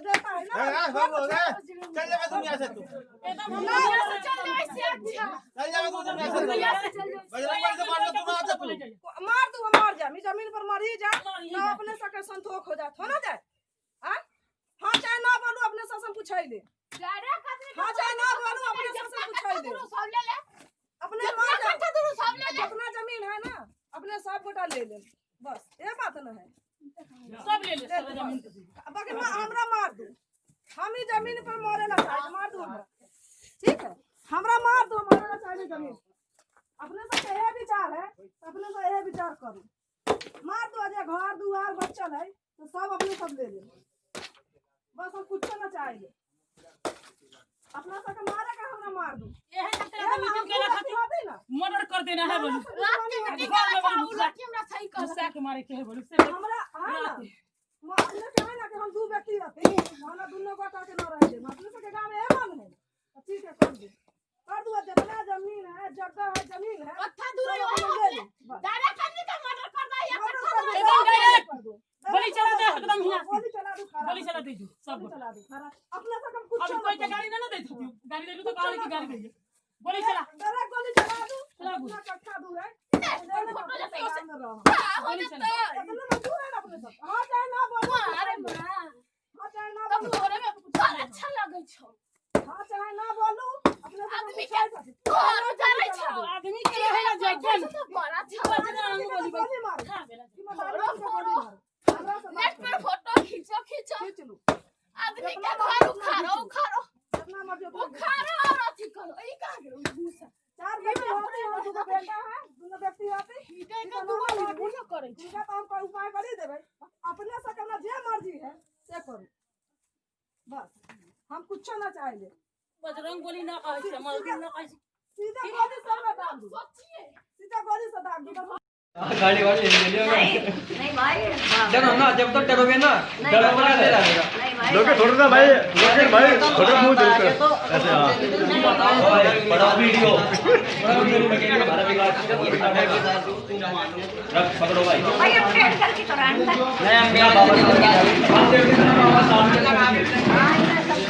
देता है ना। चल जावे तुम यहाँ से, तू एकदम हम यहाँ से चल जाए से अच्छा। चल जावे तू यहाँ से, बजरंग बली से मार दो तुम आज, तू मार दू, मार जा, मी जमीन पर मरी जा ना, अपने सके संतोष हो जात हो ना जाए। हां हां चाहे ना बोलू, अपने से हम पूछाई ले। हां चाहे ना बोलू, अपने से हम पूछाई ले। अपने मार जा, जितना जमीन है ना अपने सब गोटा ले ले, बस ये बात न है, सब ले ले सब जमीन। बाकी हमरा मार दू, हम ही जमीन पर मरे ला चाहे, मार दू हमरा, ठीक है, हमरा मार दू, मरे ला चाहे जमीन। अपने से यह विचार है, अपने से यह विचार करू, मार दो, अजय घर दुआर बच्चल है तो सब अपने सब ले ले, बस हम कुछ ना चाहिए। अपना सब मारे का हमरा मार दू, मर्डर कर देना है बोलू, रात के मीटिंग का हमरा सही कर गुस्सा के मारे के है बोलू से हमरा। हां ना अपने के है ना कि हम दो व्यक्ति रहते, हमरा दोनों गोटा के न रह दे, अपने सब के गांव में मन है, ठीक है कर दे, कर दू, जितना जमीन है, जगह है, जमीन है कत्था दूर है, दादा खानी का मर्डर कर दे या कत्था दूर गोली चला दे एकदम हिया, गोली चला दू, गोली चला दे सब चला दू अपने सब कुछ। अब कोई के गाड़ी ना ना देत, गाड़ी देलू तो कहले कि गाड़ी दे, गोली चला डरा, गोली चला दू, अपना कट्ठा दूर है, फोटो जैसे हो जता अपने मजदूर है अपने सब। हां चाहे ना बोलू, अरे मां हां चाहे ना तब तोरे में बड़ अच्छा लगै छौ। हां चाहे ना बोलू, अपने आदमी के घर जरै छौ, आदमी के रहे ना जगन तो बड़ अच्छा गोली मार, नेट पर फोटो खींचो खींचो, खींच लू, आदमी के घर उखाड़ो उखाड़ो, जितना मर्जी उखाड़ो और अथी करो। ई कहां गेल भूसा? चार व्यक्ति होते हैं, दो बेटा है, दोनों व्यक्ति होते, इधर के दूगो भूसा करै छै। इनका तो हम कोई उपाय कर ही देबै, अपने से करना जे मर्जी है से करू, बस हम कुछ ना चाहिए। बजरंग गोली ना कहै छै, मर्जी ना कहै छै, सीधा गोली से ना दाग दू, सोचिए सीधा गोली से दाग दू। गाड़ी वाड़ी ले लियो। नहीं भाई, डरो ना, जब तक डरोगे ना डरोगे ना ले रहेगा। लोगे थोड़ा ना भाई, लोगे भाई थोड़ा मुंह देख ऐसे। हां बड़ा वीडियो, बड़ा वीडियो में के हमारा विकास रख पकड़ो भाई। भाई अपडेट करके तो रहना नहीं, हम मेरा बाबा सामने लगा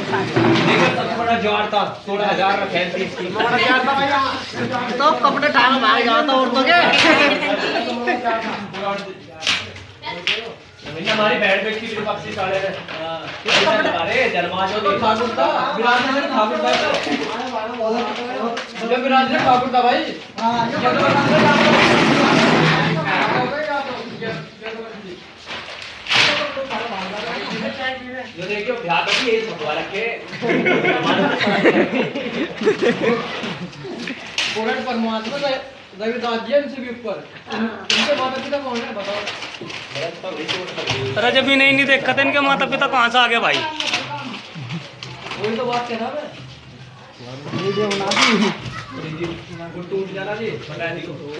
देखो, सबसे बड़ा ज्वार था 16,000 का फैन थी इसकी, बड़ा ज्वार था भैया, तो कपड़े ढाल भाग जाता और तो के भैया हमारी बैठ बैठ की पक्षी साले ने। अरे जलमा जो तो ठाकुर था, विराज ने ठाकुर था, जब विराज ने ठाकुर था भाई। हां जो देखियो ब्याह तो ये छपवा रखे पूर्ण परमात्मा रविदास जी इनसे भी ऊपर, इनके माता पिता कौन है बताओ? अरे जब भी नहीं देखा था इनके माता पिता कहाँ से आ गए भाई? वही तो बात कह रहा मैं। वीडियो बना दी, टूट जाना जी बना दी।